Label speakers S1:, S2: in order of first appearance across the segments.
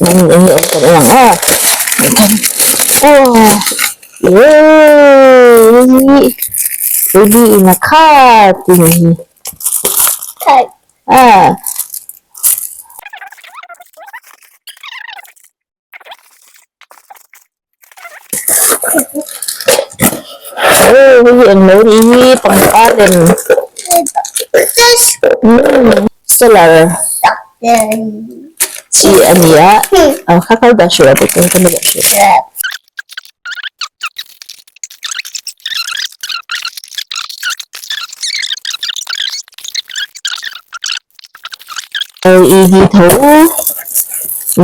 S1: Eng nge awm kan en ang a aw eee baby in a car tih ni hi a. Aw hei hi englo ni hi pangpar lem solar chi a ni a a kha kha dah hrih a bawk a ka la dah hrih. Led tho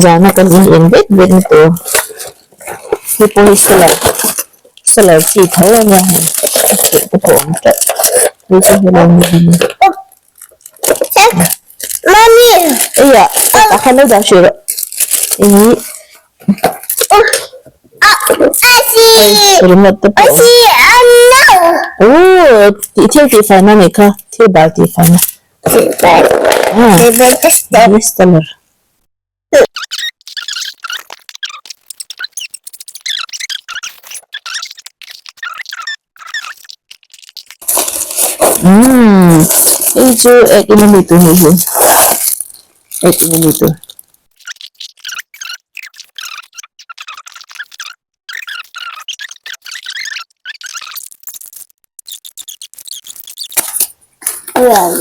S1: zana kan in eng vek vek na tur hei pawh hi solar solar chi tho a nia hei a chheh te pawh a awm teuh hei chu helai ni eiah tah khan lo dah hrih rawh ih remote te pawh a awm oh tih thil tih fai na nih kha thil bal tih fai na. Umm hei chu ek in ami tur hei hi ek in ami tur.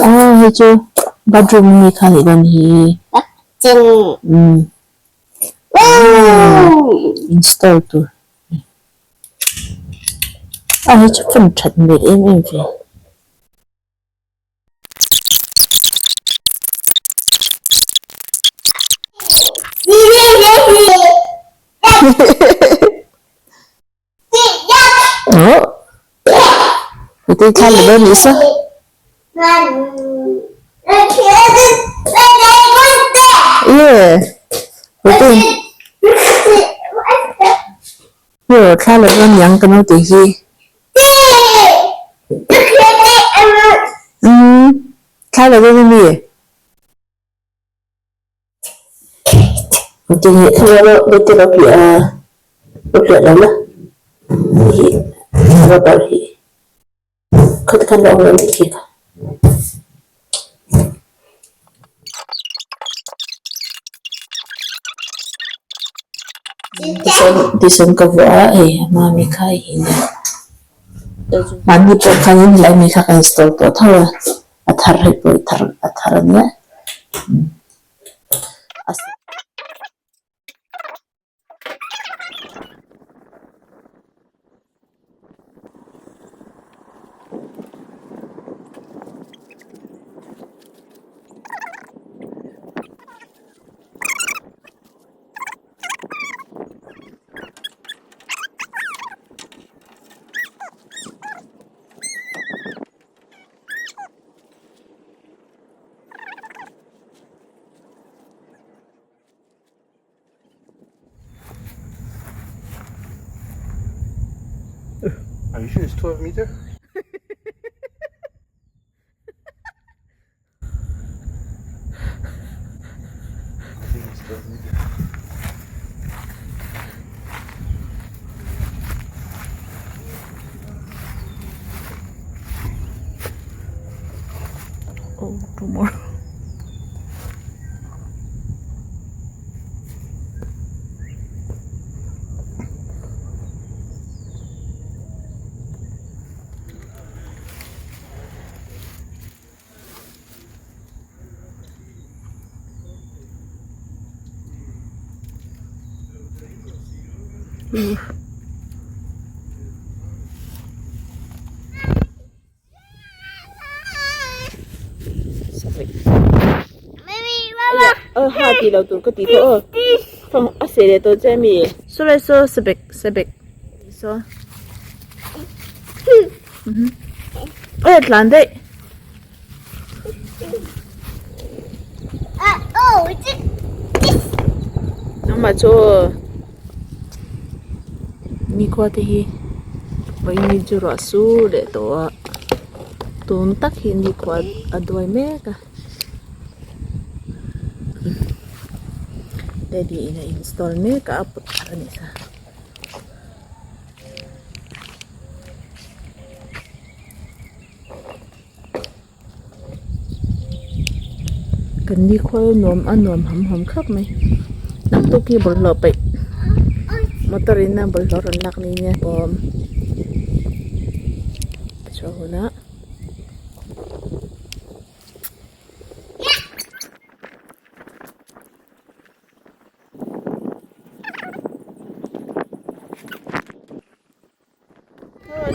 S1: Aw hei chu bathroom ami kha nih dawn hi umm install tur a hei chu fan that hmel em em ve. Tui thla la dawn nih sa. Yeah. Tui. Yo thla la dawn niang ka naute hi. Umm thla la dawn ami? Tinge thla la lo te lo hliah a lo hliah lo la hei hi rubber hi khati khan la awm lo anih khi kha. Tisawn ka vuah a hei a hma mi kha hei hi nia mahni pawh khanin helai mi kha ka install tawh tho a a thar hei pawh hi a thar a nia.
S2: Are you sure it's 12 meter? I think it's 12 meter.
S1: Oh, two more. Ha ti lo tur ka ti tawh aw fang a seh leh tawh che ami saw lai saw sebek sebek saw oi a tlan daih amah chu nikhua te hi vawiin chu ruah sur leh tawh a tun tak hi nikhua a duai mek a. Daddy in a install mek a a put thar a nih kha. Kan ni khawl nuam a nuam ham ham khap mai naktuk hi bawlhhlawh paih motor in a bawlhhlawh rawn lak ni nia pawm chhuah hunah.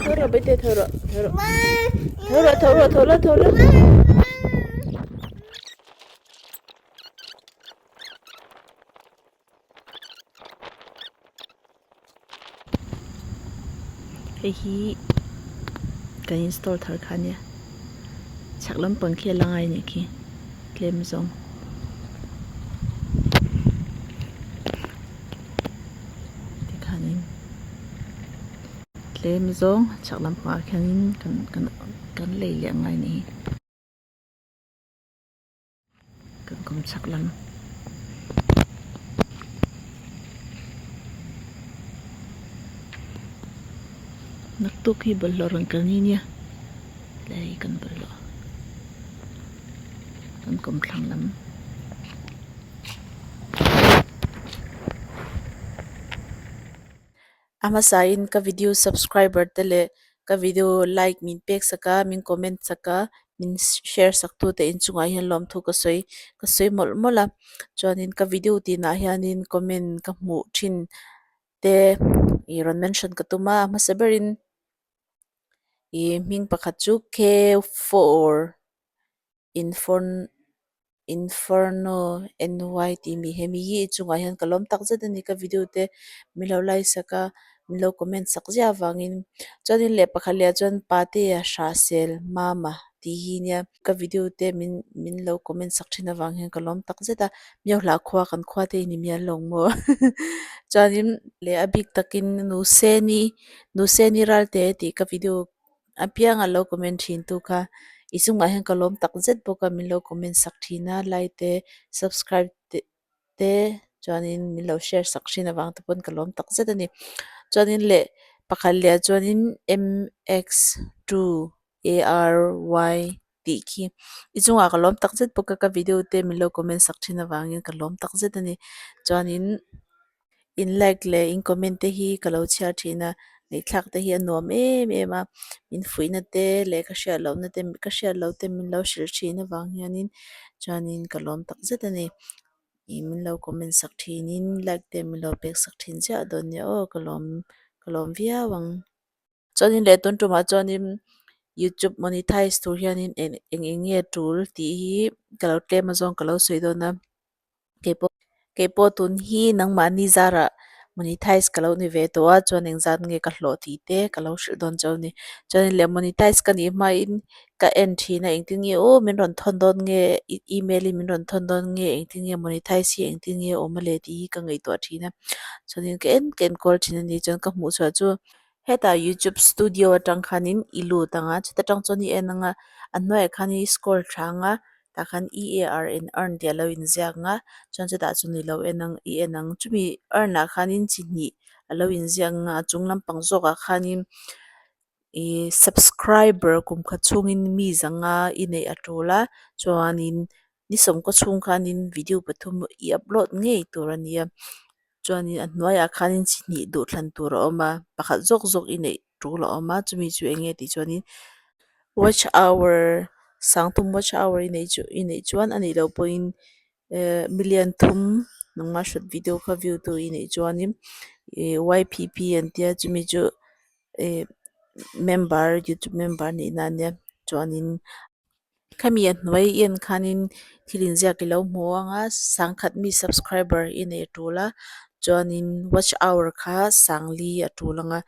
S1: Tho rawh baite tho rawh tho rawh tho rawh tho rawh tho la tho la. Hei hi kan install thar kha ania chhak lampang khi a la ngai anih khi tlem zawng. Tikhanin tlem zawng chhak lampangah khianin kan kan kan lei leh angai anih hi. Kan kawm chhak lam. Naktuk hi bawlhhlawh rawn kal ni nia helai hi kan bawlhhlawh kan kawmthlang lam.
S3: A hmasain ka video subscriber te leh ka video like min pek sak a, min comment sak a, min share sak tu te inchungah hian lawmthu ka sawi ka sawi mawlh mawlh a. Chuanin ka video tinah hianin comment ka hmuh thin te ih rawn mention ka tum a, a hmasa berin ih hming pakhat chu K four. Inferno NY tih mi hemi hi i chungah hian ka lawm tak zet a ni ka video te min lo like sak a min lo comment sak ziah avangin chuanin leh pakhat leh ah chuan Patea Hrahsel Mama tih hi nia ka video te min min lo comment sak thin avang hian ka lawm tak zet a Miohla khua kan khua te in i mial lo maw chuanin leh a bik takin Nuseni Nuseni Ralte tih ka video. Apianga lo comment thin tu kha i chungah hian ka lawm tak zet bawk a min lo comment sak thin a like te subscribe te te chuanin min lo share sak thin avang te pawn ka lawm tak zet a ni chuanin leh pakhat leh ah chuanin m x two a r y tih khi i chungah ka lawm tak zet bawk a ka video te min lo comment sak thin avangin ka lawm tak zet a ni chuanin. In like leh in comment te hi ka lo chhiar thin a ngaihthlak te hi a nuam em em a min fuihna te leh ka hriat lohna te ka hriat loh te min lo hrilh thin avang hianin chuanin ka lawm tak zet a ni ih min lo comment sak thinin like te min lo pek sak thin chiah dawn nia aw ka lawm ka lawm viau ang. Chuanin leh tun tumah chuanin youtube monetize tur hianin eng eng nge tul tih hi ka lo tlem azawng ka lo sawi dawn a keipawh keipawh tun hi nangmahni zarah monetize ka lo ni ve tawh a chuan engzat nge ka hlawh tih te ka lo hrilh dawn chauh a ni chuanin leh monetize ka nih hmain ka en thin a engtin nge aw min rawn thawn dawn nge email in min rawn thawn dawn nge engtin nge monetize hi engtin nge awm a le tih hi ka ngaihtuah thin a chuanin ka en ka enkawl thin a ni chuan ka hmuh chhuah chu. Hetah youtube studio atang khanin i lut ang a chuta tang chuan i en ang a a hnuaiah khan i scroll tha ang a tah khan e a r n earn tih a lo inziak ang a chuan chutah chuan i lo en ang i en ang chumi earn ah khanin chi hnih a lo inziak ang a a chung lampang zawkah khanin ihh subscriber kum khat chhungin mi zanga i neih a tul a chuanin ni sawmkaw chhung khanin video pathum i upload ngei tur a ni a. Chuanin a hnuaiah khanin chi hnih duh thlan tur a awm a pakhat zawk zawk i neih tul a awm a chumi chu eng nge tih chuanin watch hour sangthum watch hour i neih chu i neih chuan a nih loh pawhin ehh million thum nangma hriat video kha view tu i neih chuanin ih ypp an tia chumi chu ih member youtube member nihna ania chuanin. Khami a hnuai i en khanin thil inziak i lo hmu ang a sangkhat mi subscriber i nei a tul a chuanin watch hour kha sangli a tul ang a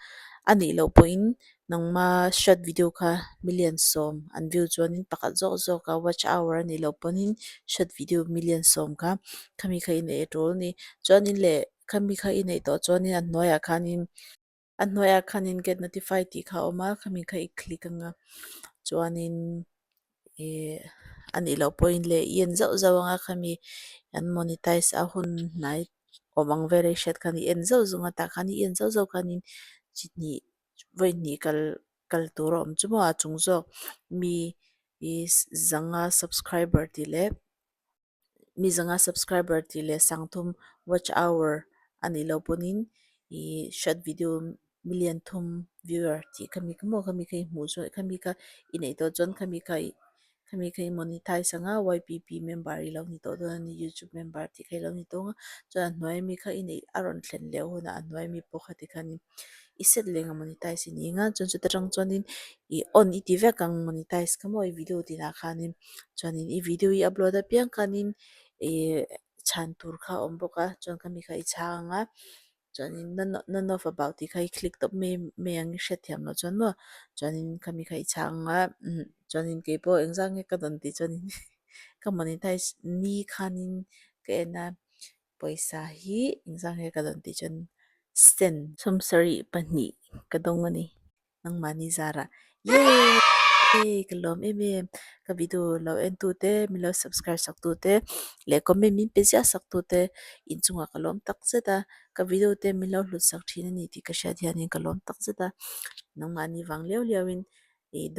S3: anih loh pawhin nangma short video kha million sawm an view chuanin pakhat zawk zawk a watch hour anih loh pawhin short video million sawm kha khami kha i neih a tul a ni chuanin leh khami kha i neih tawh chuanin a hnuaiah khanin. A hnuaiah khanin get notify tih kha a awm a khami kha i click anga chuanin ih a nih loh pawhin leh i en zauh zauh anga khami an monetize a hun hnai Awm ang vel a i hriat khan i en zauh zung a tah khan i en zauh zauh khanin chi hnih vawi hnih kal kal tur a awm chu maw a chung zawk mi ih zanga subscriber tih leh mi zanga subscriber tih leh sangthum watch hour a nih loh pawhin ih short video million thum viewer tih khami kha maw khami kha i hmuh chuan khami kha i neih tawh chuan khami kha ih khami kha i monetize ang a ypp member i lo ni tawh dawn a ni youtube member tih kha i lo ni tawh ang a chuan a hnuai ami kha i neih a rawn thlen leh hunah a hnuai ami pawh kha tikhanin i set leh ang a monetize i ni ang a chuan chuta tang chuanin ih on i ti vek ang monetize kha maw i video tinah khanin chuanin i video i upload apiang khanin ih chhan tur kha a awm bawk a chuan khami kha i chhang ang a. Chuanin none of about tih kha i click tawp mai mai ang i hriatthiam loh chuan maw chuanin khami kha i chhang a chuanin keipawh engzah nge ka dawn tih chuanin ka monetize ni khanin ka en a pawisa hi engzah nge ka dawn tih chuan cent sawmsarih pahnih ka dawng a ni. Nangmahni zarah Yeeeeee ka lawm em em ka video lo en tu te min lo subscribe sak tu te leh comment min pe ziah sak tu te inchungah ka lawm tak zet a ka video te min lo hlut sak thin a ni tih ka hriat hianin ka lawm tak zet a nangmahni vang liau liau in ih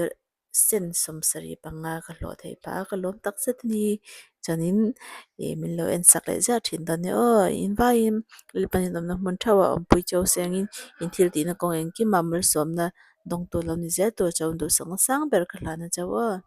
S3: Sen sawmsarih panga ka hlawh theih phah a ka lawm tak zet a ni chuanin ih min lo en sak leh ziah thin dawn nia aw invaiin Lalpanin awmna hmun theuh a awmpui cheu sengin in thil tihna kawng engkimah malsawmna dawngtu lo ni zel tur chauh duhsakna sang ber ka hlan a chauh aw.